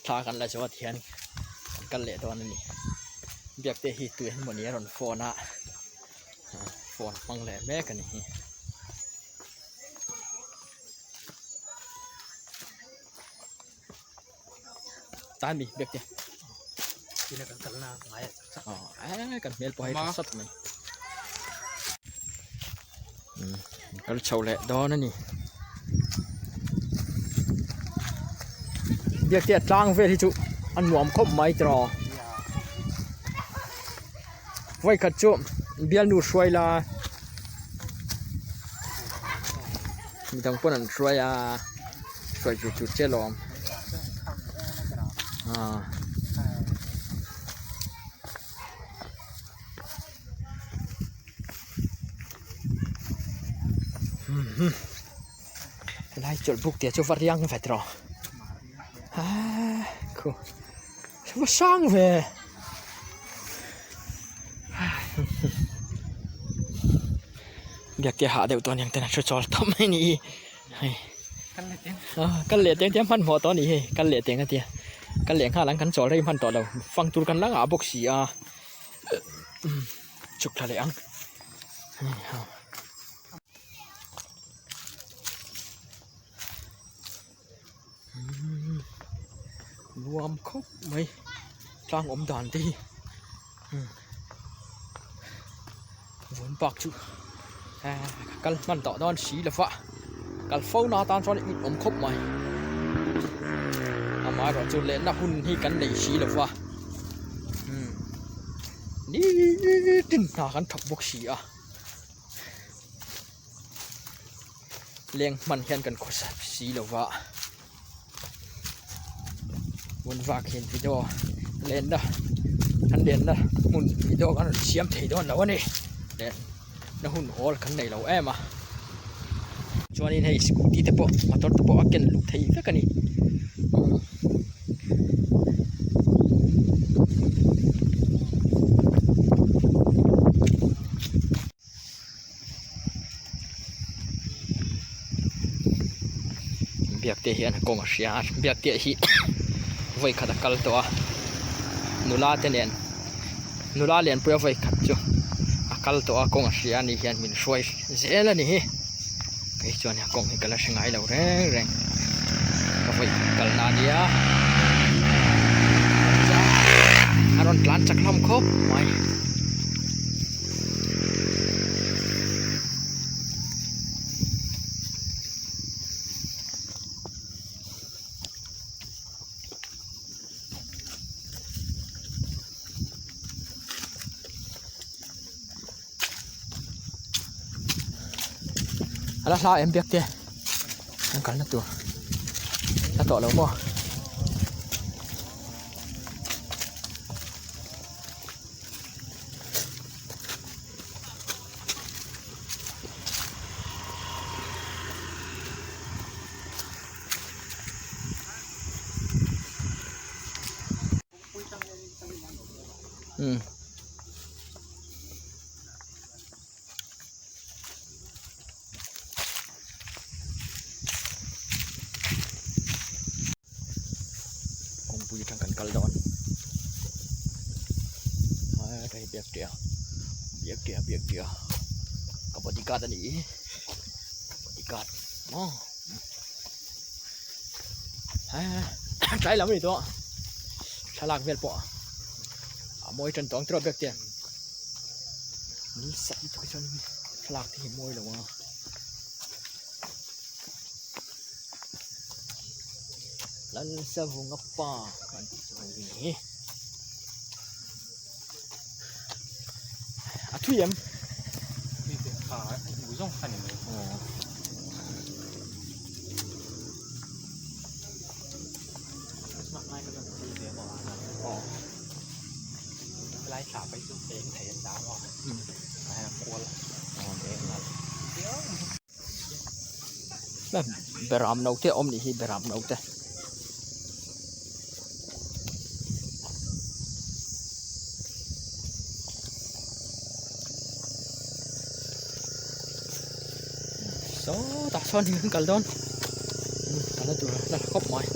Thla kan la zawt hian kan kal leh dawn a ni biakte hi tui an mawni a rawn phone a phone hmang leh mek a ni hi. Ta mi biakte Tina kan kal na ngai a chak chak kan hmel pawh hei tha sat mai kal chho leh dawn a ni biakte a tlang vel hi chu a nuam khawp mai tiraw vawikhat chu bialnu hruai la midang pawn an hruai a. Hruai ve tur che lawm ah helai chawlhbuk te chu va riang vet rawh ah khu va sang ve. Biak te hah deuh tawh aniang ten a thu chawl tawh mai a ni hi hei kal leh teng te hmanhmawh tawh a nih hi kal leh teng a tia kal leh nghal ang kan chawl rei hman tawh lo fang tur kan la ngah bawk si a chhuk thla leh ang nuam khawp mai tlang awm dan te hi vun park chu kal hman tawh dawn si lo va kal fo na atan chuan in awm khawp mai amaherawh chu lehna hun hi kan nei si lo va nitin hna kan thawk bawk si a. Leng hman hian kan khawsa si lo va hmun vak hian video lenna an lenna hmun video kan rawn siam thei dawn lo a ni lenna hun awl kan nei lo em a chuanin hei scooty te pawh motor te pawh a ken luh thei vek a ni. Biak te hian kawng a hria a biak te hi vawi khat a kal tawh a nula te nen nula lianpui a vawi khat chu a kal tawh a kawng a hria a ni hian min hruai zel a ni hi kei chuan a kawng hi ka la hre ngai lo reng reng ka vawi khat kal na ania a rawn tlan chak hlawm khawp mai. A la hla em biak te an kalna tur a tawh lo maw. Umm. Kawngpui atang kan kal dawn hei biak tia biak tia biak tia ka body guard a nih hi body guard maw tlai lam a ni tawh a thlalak vel pawh a mawi tan tawng tawh biak tia ni sat lutuk hi chuan thlalak te hi a mawi lo a. Lalsavunga pa an tih chu hei hi a thui em Beram no te a awm nih hi beram no te. Sawtah sawn hi kan kal dawn. Kalna tur a la khawp mai.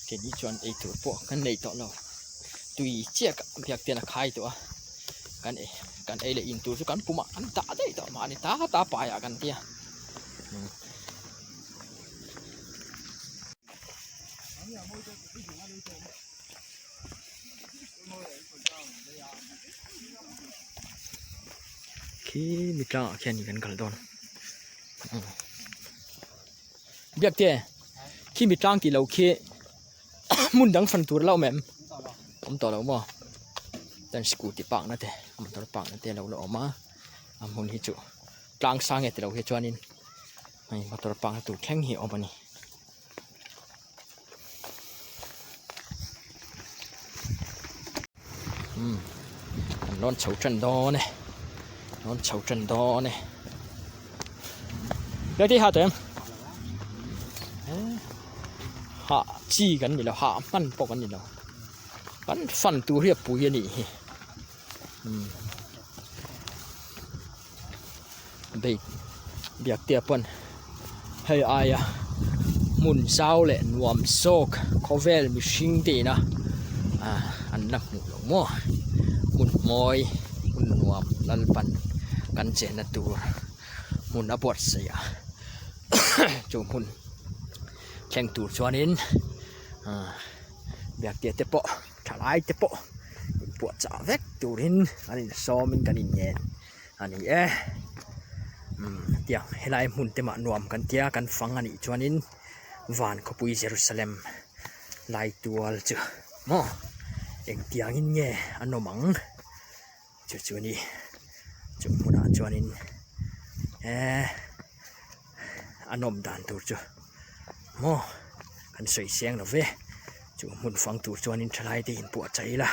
Keini chuan eitur pawh kan nei tawh lo tui chiah biak ten a khai tawh a kan ei kan ei leh in tur chu kan pumah kan dah daih tawh mahni ta ta paiah kan tia. Khi mi tlangah khian kan kal dawn biak te khi mi tlang tih loh khi hmun dang fan tur a lo awm em awm tawh lo maw chuan scooty park na te motor park na te a lo la awm a a hmun hi chu tlang sang e tilo hi chuanin hei motor park na tur thleng hi a awm a ni. Umm an lawn chho tan dawn e lawn chho tan dawn e Leti ha tawh em hah chi kan ni lo hah hman pawh kan ni lo kan fan tur hi a pui a nih hi umm bei biakte pawn hei aia hmun zau leh nuam zawk khawvel mihring te ina ah an la hmuh loh maw hmun mawi hmun nuam lalpan kan chenna tur hmun a buatsaih a chu hmun thleng tur chuanin ah biakte te pawh thalai te pawh inpuahchah vek turin an insawmin kan inngen a ni e umm tiang helai hmun te mah nuam kan tia kan fang a nih chuanin van khawpui Jerusalem lai tual chu maw engtiangin nge a nawm ang chu chu a ni chu hmunah chuanin eee a nawm dan tur chu maw kan sawi seng lo ve chu hmun fang tur chuanin thalai te inpuahchah ila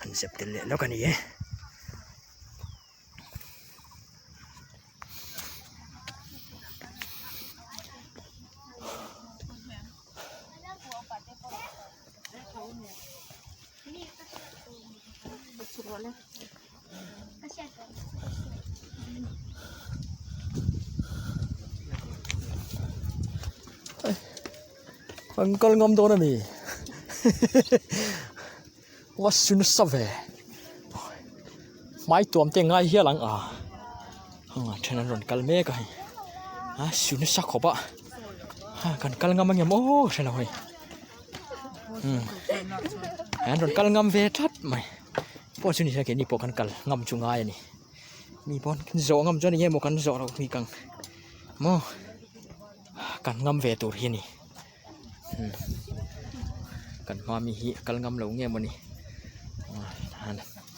an zep tel leh lawk a ni e. An kal ngam dawn a ni va su nasa ve hmai tuam te ngai hial ang a then an rawn kal mek a hei a su nasa khawp a kan kal ngam angem aw hre lo hei. Umm an rawn kal ngam ve tlat mai pawh chu ni se keini pawh kan kal ngam chu ngai a ni mi pawn kan zawh ngam chuan eng nge maw kan zawh loh bik ang maw kan ngam ve tur hi a ni umm kan hma mi hi a kal ngam lo nge maw ni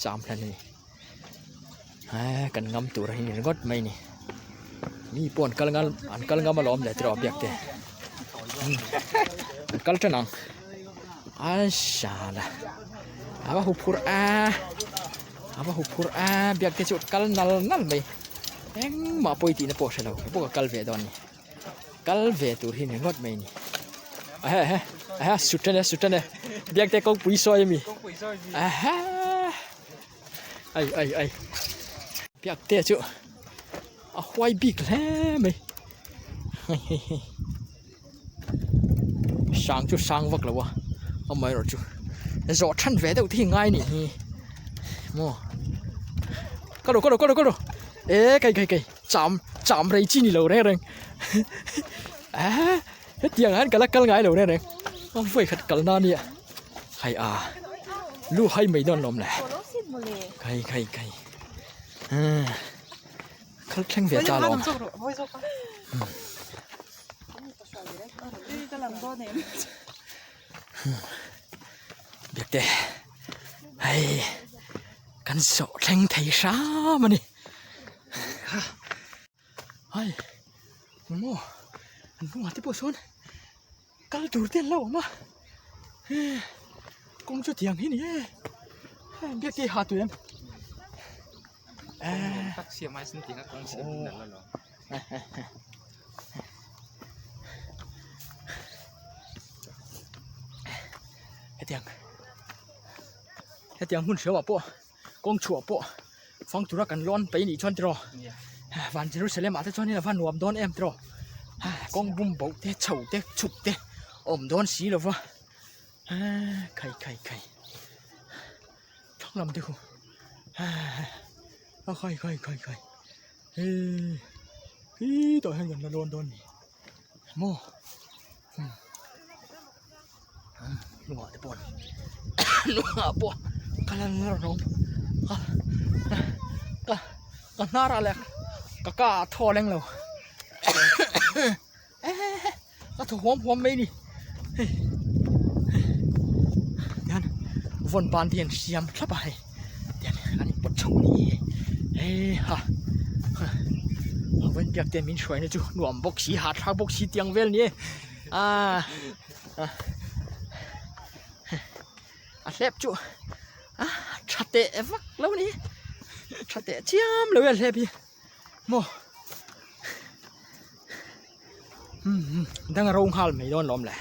cham hlan a ni eee kan ngam tur hi a ni ringawt mai a ni mi pawh an kal ngam an kal ngam alawm le tiraw biak te an kal tan ang aisa la a va huphurh a a va huphurh a biak te chu kal nal nal mai engmah pawi tihna pawh a hre lo pawh ka kal ve dawn a ni kal ve tur hi a ni ringawt mai a ni ahe ahe ahe sut tan e sut tan e biak te kawngpui sawi a mi ahe. Ai ai ai biak te chu a huai bik hle mai hei hei hei sang chu sang vak lo a amaherawh chu zawh than ve deuh te hi ngai a nih hi maw ka ru ka ru ka ru ka ru e kai kai kai cham cham rei chi ni lo reng reng eh hetiang ah hian ka la kal ngai lo reng reng a vawi khat kal na ania. Khai a lu hai mai dawn lawm le khai khai khai khal thleng ve ta lawm biakte hei kan zawh thleng thei hram a ni. Hai maw an hnungah te pawh sawn kal tur te an lo awm a kawng chu tiang hi ni e biak te hi ha tui em hetiang hetiang hmun hriau ah pawh. Kawng chhuah pawh fang tura kan lawn peih nih chuan tiraw van Jerusalem ah te chuan in a va nuam dawn em tiraw kawng bum boh te chho te chhuk te awm dawn si lo va khai khai khai thlang lam te khu a khai khai khai khai hei khi tawh hian kan la lawn dawn ni maw hnungah te pawh hnungah pawh ka la rawng ka ka ka hnar ah leh ka ka ah thaw a leng lo ka thaw huam huam mai a ni hei tihian vawn ban te hian siam thlap a hei tihian an inpawt chho a ni heiha vawiin biak te min hruaina chu nuam bawk si hahthlak bawk si tiang vel a ni e aaa. A hlep chu a tha teh vak lo a ni tha teh chiam lo e a hlep hi maw umm dang a ro nghal mai dawn lawm le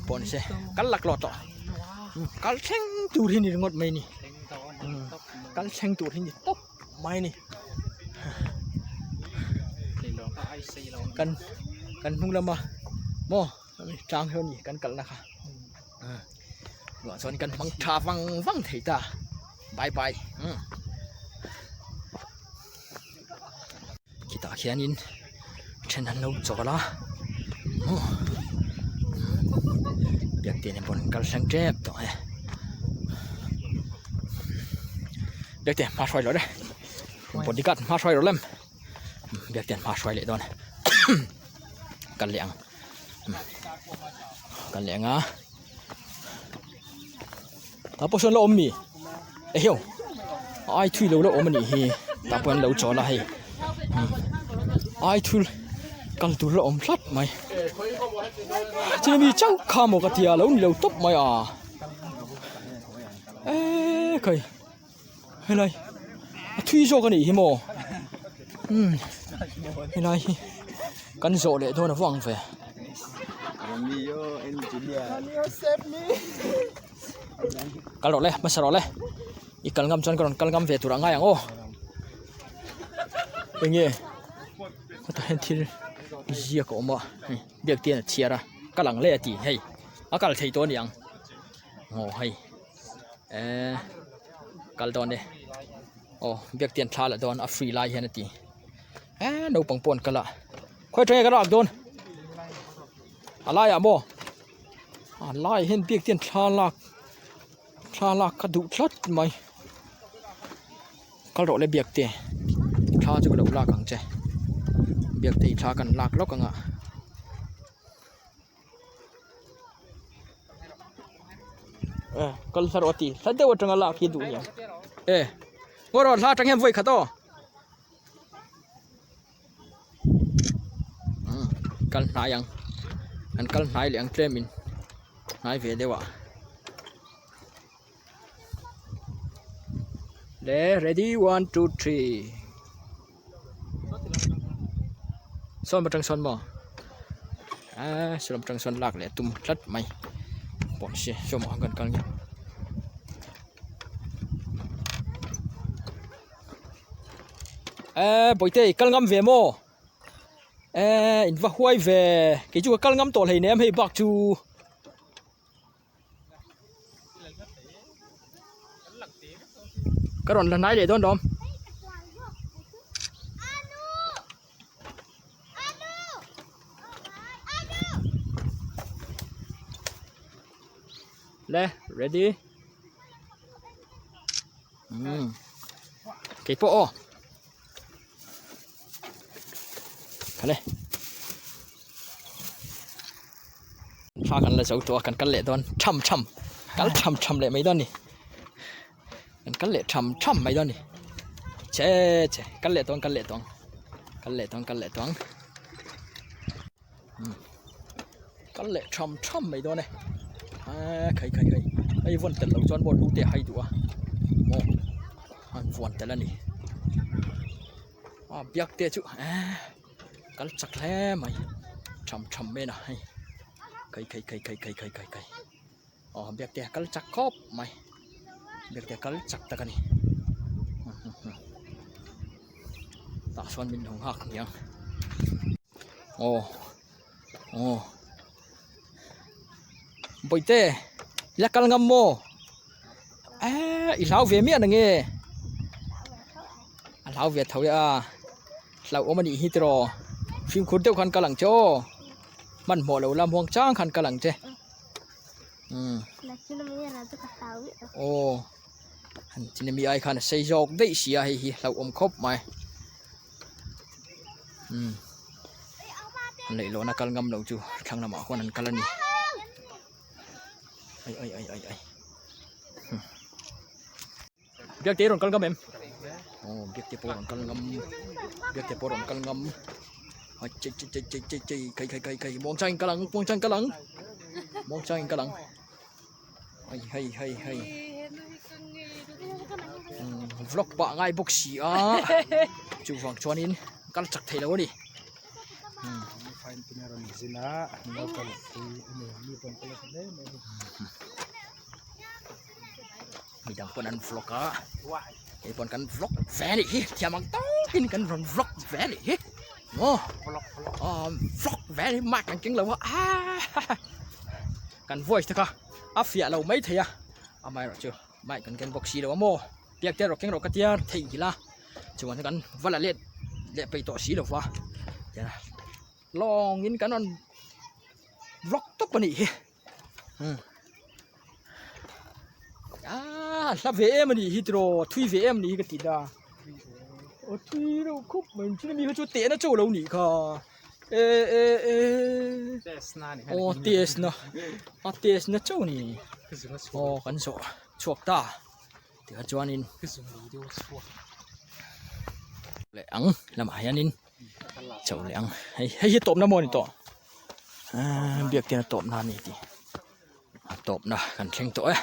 pawh ni se kal laklawh tawh kal thleng tur hi ni ringawt mai a ni kal thleng tur hi ni tawp. mai ni kan kan hnung lama maw tlang hian ni kan kalna kha ruah chuan kan hmang tha vang vang thei ta bye bye khitah khianin then an lo chawl a maw biakte nen pawh an kal thleng tep tawh e. Biakte hma hruai loh le bodyguard hma hruai loh lem Biakte hma hruai leh dawn kal leh ang kal leh ang a tah pawh sawn la awm mi eheu ai thui lo la awm a nih hi tah pawh an lo chawl a hei ai thul kal tur la awm tlat mai chini mi chauh kha maw ka tia lo ni lo tawp mai a. Eee khai helai a thui zawk a nih hi maw umm helai hi kan zawh leh dawn a vang ve kal rawh le hmasa rawh le i kal ngam chuan ka rawn kal ngam ve tur a ngai ang aw enge hetah hian thil ziak a awm a hei biak te hian a chhiar a kal ang le a ti hei a kal thei tawh a ni ang. Aw hei eee kal dawn e aw biak te an thla leh dawn a free lai hian a ti eee naupang pawh an kal a khawi atang nge ka lak dawn a laiah maw a laiah hian biak te an thla lak thla lak ka duh tlat mai kal rawh le biak te thla chu ka lo lak ang che biak te i thla kan lak lawk ang a. Kal hla rawh a ti hla deuh atanga lak hi duh nia e ngaw rawh hla atang hian vawi khat aw kal hnai ang an kal hnai leh ang tlem in hnai ve deuh ah le ready one two three. Sawn atang sawn maw eee sawn atang sawn lak leh a tum tlat mai pawh ni se saw maw kan kal nge eee bawihte i kal ngam ve maw eee in va huai ve kei chu ka kal ngam tawh hleinem hei bak chu. Ka rawn la hnai leh dawn lawm. Le ready. Um. Kei pawh aw. Khale. Thla kan la zo tawh a kan kal leh dawn tham tham kal tham tham leh mai dawn a ni kan kal leh tham tham mai dawn a ni che che kal leh tawh ang kal leh tawh ang kal leh tawh ang kal leh tawh ang umm kal leh tham tham mai dawn e aaa khai khai khai hei vawn tel loh chuan maw lu te a hai duh a maw an vuan tel a ni a biak te chu eee. Kal chak hle mai tham tham mai a hei khai khai khai khai khai khai khai khai Aw biakte a kal chak khawp mai biakte a kal chak tak a ni tah sawn min lo nghak aniang aw aw bawihte i la kal ngam maw eee i hlau ve miah nange a hlau ve tho e a hlauhawm a nih hi tiraw fimkhur deuh khan kal ang che aw. Hmanhmawh lo la muang chang khan kal ang che. Umm. Aw. Han chin ami ai khan a sei zawk daih si a hei hi hlauhawm khawp mai. Umm. An leih lohna kal ngam lo chu thlang lamah khuan an kal a ni. Ai ai ai ai ai. Biakte rawn kal ngam em? Aw biakte pawh rawn kal ngam biakte pawh rawn kal ngam a chei chei chei chei chei chei kai kai kai kai muang changin kal ang muang changin kal ang muang changin kal ang hei hei hei hei vlog pah ngai bawk si a chuvang chuanin kal chak thei lo a ni. Midang pawn an vlog a kei pawn kan vlog ve anih hi thiam ang tawkin kan rawn vlog ve anih hi maw aw vlog ve anih hi mic an keng lo a aaa kan voice te kha a fiah lo mai thei a amaherawh chu mic kan keng bawk si lo a maw biak te erawh keng rawh ka tia theihnghilh a chuan kan va la let leh peih tawh si lo va lawngin kan rawn vlog tawp anih hi. Aaa hla ve em anih hi tiraw thui ve em anih hi ka ti ta aw thui reuh khup mai chu mi kha chu tehna chaw lo nih kha e e e aw test na a test na chauh a ni aw kan zawh chhuak ta tikha chuanin leh ang lamah hianin. Chho leh ang hei hei hi tawpna maw a ni tawh ahh biak te a tawpna a ni tih a tawpna kan thleng tawh e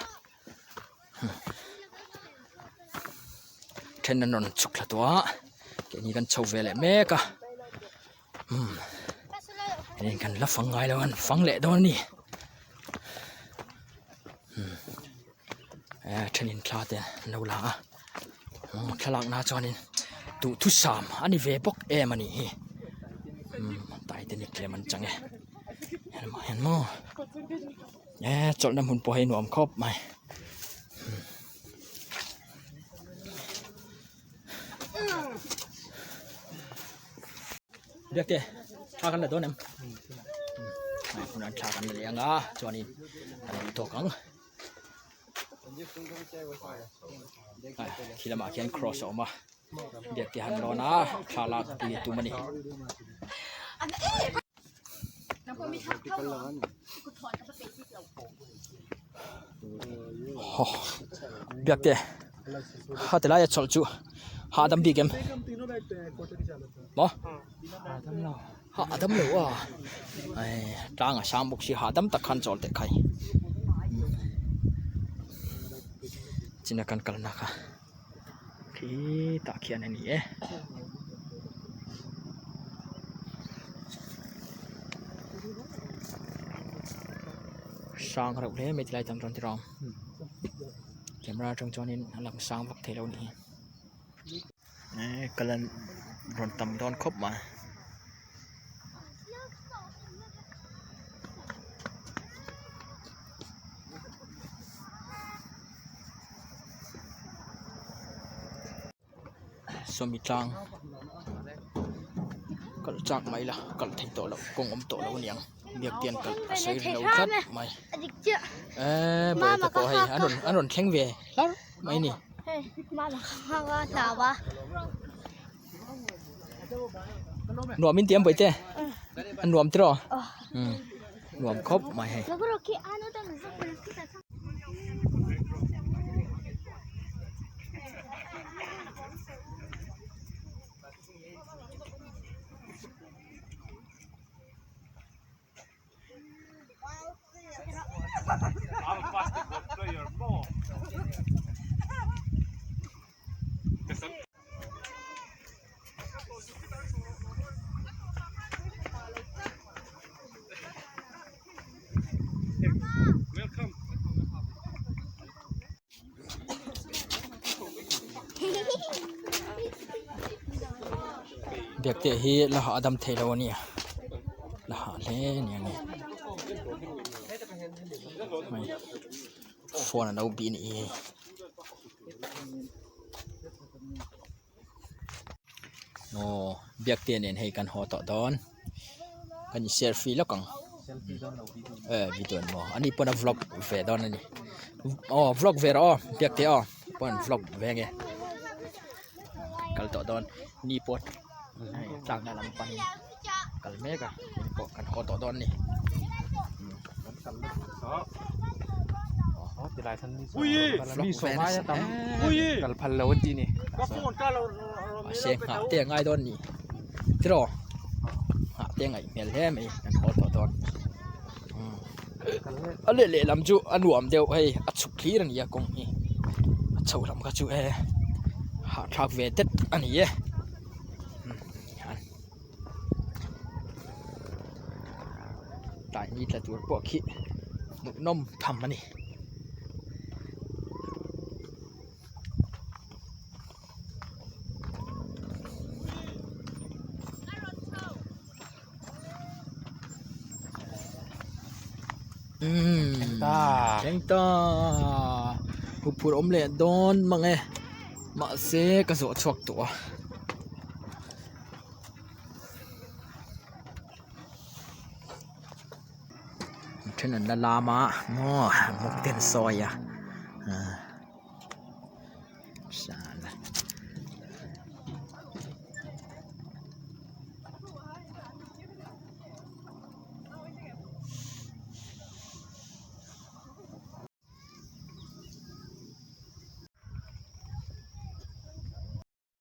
then an rawn chhuk thla tawh a keini kan chho ve leh mek a umm hei kan la fang ngai lo a fang leh dawn a ni umm thenin thla te an lo la a. Thlalakna chuanin duhthusam a ni ve bawk em a nih hi umm Titanic lem an chang e helamah hian maw e chawlhna hmun pawh hei nuam khawp mai biakte thla kan la dawn em hmun an thla kan la leh ang a chuanin kan duh tawk ang. Khi lamah khian cross a awm a biak te han lawn a thla lak pui a tum a ni. Haw biak te ha ti laia chawlh chu hahdam bik em maw hahdam lo a tlang a sang bawk si hahdam tak khan chawl teh khai china kan kalna kha khitah khian a ni e. Sang reuh hle mai tilai tam chuan tiraw camera atang chuanin a lang sang vak thei lo a nih hi. Eh kal an rawn tam dawn khawp mai. Sawmi tlang kal chak mai la kal thei tawh loh kawng awm tawh lo aniang biak te an kalh a sawi ri lo tlat mai eee bawihte pawh hei an rawn an rawn thleng ve hlar mai a ni. Nuam in ti em bawihte a nuam tiraw umm nuam khawp mai hei. Biakte hi la hahdam thei lo a nia la hah hle a ni ang e hei phone a lo bih a nih hi hei. Aw Biakte nen hei kan haw tawh dawn kan in selfie lawk ang eh video an maw ani pawn a vlog ve dawn a ni aw vlog ve rawh aw Biakte aw pawn vlog ve ange kal tawh dawn ni pawh hei tlakna lam panin kal mek a ni pawh kan haw tawh dawn a ni. Mahse nghah te a ngai dawn a ni tiraw nghah te a ngaih hmel hle mai kan haw tawh dawn a leh lehlam chu a nuam deuh hei a chhuk thlir a ni a kawng hi a chho lam kha chu e hahthlak ve det a ni e. Tlai ni tla tur pawh khi hmuhnawm tham a ni. Umm thleng ta huphurh awm leh dawn mang e mahse ka zawh chhuak tawh a. Then an la lam a maw bawk te an sawi a ahh sala.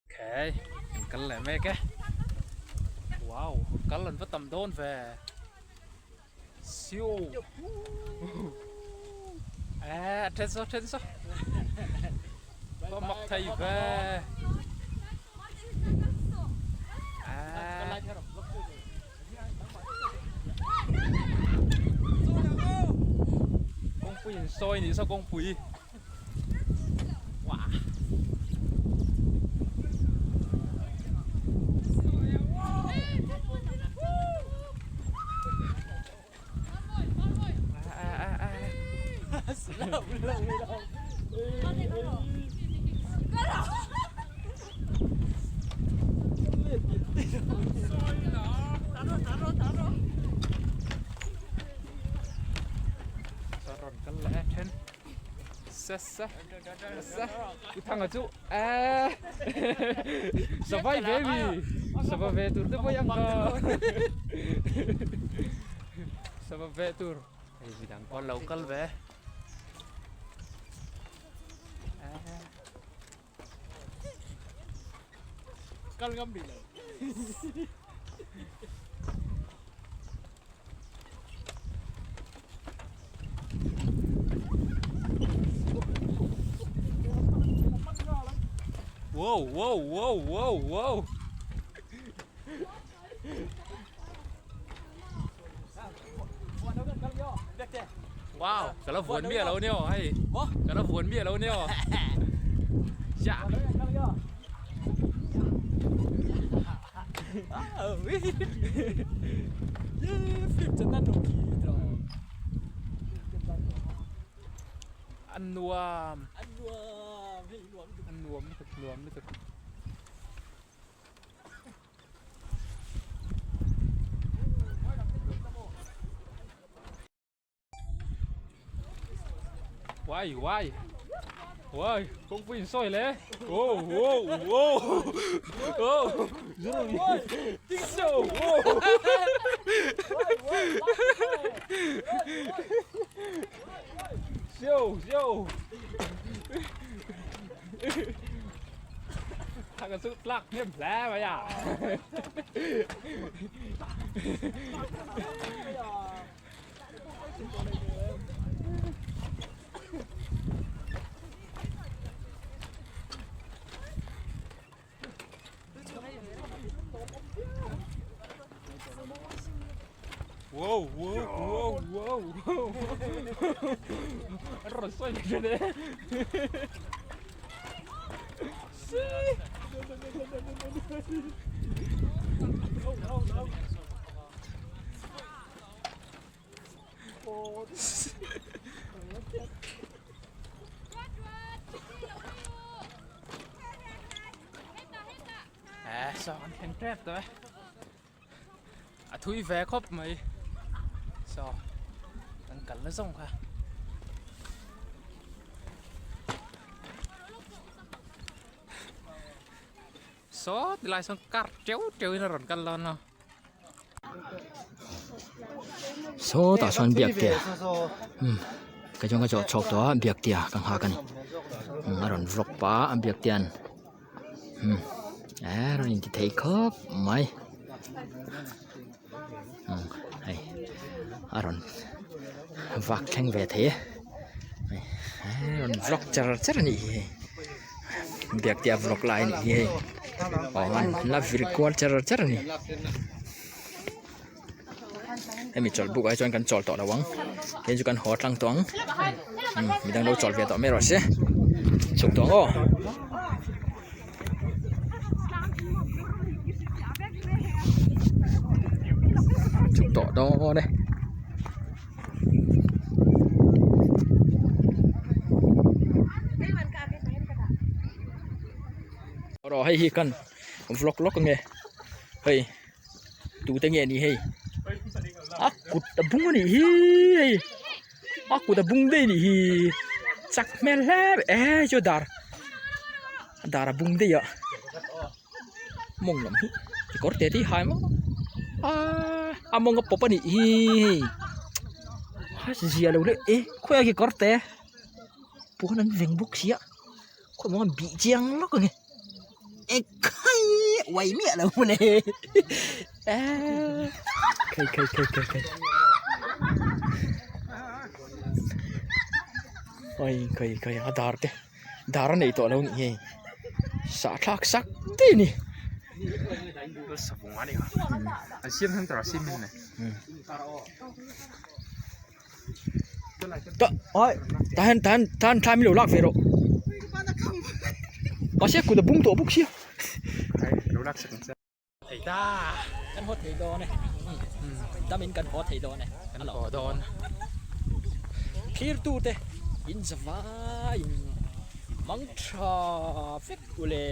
Okay, kan kal leh mek e. Wow, kal an va tam dawn ve. Siu. Eh, then so, then so. Va mak thei ve. Eh. Kawngpui in sawi nih saw kawngpui. Sa sa i thanga chu a savai ve mi sava ve tur te pawh i ang ka sava ve tur hei midang pawh lo kal ve kal ngam rih lo Wow wow wow wow wow Wow, ka la vuan miah lo nia hei. Ka la vuan miah lo nia. Dạ. An nuam. An nuam. Hei nuam lutuk. An nuam lutuk, nuam lutuk. Why why why kawngpui in sawi le oh oh oh oh so oh siêu siêu Thằng cái sự lạc niệm lẽ vậy à Wow wow wow wow wow An rawn sawi leh thin e. Eh, saw kan thleng tep tawh e. A thui ve khawp mai. Saw kan kal na zawng kha. Saw tilai sawn car teuh teuh in a rawn kal dawn a. Sawtah sawn biaktea umm ka chuan ka zawh chhuak tawh a biaktea ka nghak a ni umm a rawn vlog pah a biaktea'n umm eh rawn inti thei khawp mai umm hei a rawn vak thleng ve thei e hei rawn vlog char char a nih hi hei biaktea vlog lai a nih hi hei aw an la vir kual char char a ni. Hemi chawlh buk ah chuan kan chawl tawh lo ang hei chu kan haw tlang tawh ang umm midang lo chawl ve tawh mai rawh se chhuk tawh ang aw. Chhuk tawh dawn e. Rawh hei hi kan vlog lawk ange hei. Tute nge ni hei a kut a bung a nih hi hei a kut a bung daih a nih hi chak hmel hle mai e chu dar dar a bung daih a mawng lam hi kekawr te te hi hai maw aaa a mawng a pawp a nih hi hei a zia lo deuh e khawiah kekawr te puan an veng bawk sia khawi maw an bih chiang lawk a ni. Ekhai uai miah lo mawle eee khai khai khai khai khai oi khai khai a dar te dar a nei tawh lo nih hei sahthlak sak te a ni. Tah hian tah hian tah hian thla min lo lak ve rawh mahse kut a bung tawh bawk sia kan haw thei dawn e dam in kan haw thei dawn e kan haw dawn thlir tu te in za vai in mang tha vek ule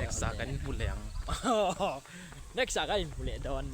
next ah kan inhmu leh ang next ah kan inhmu leh dawn.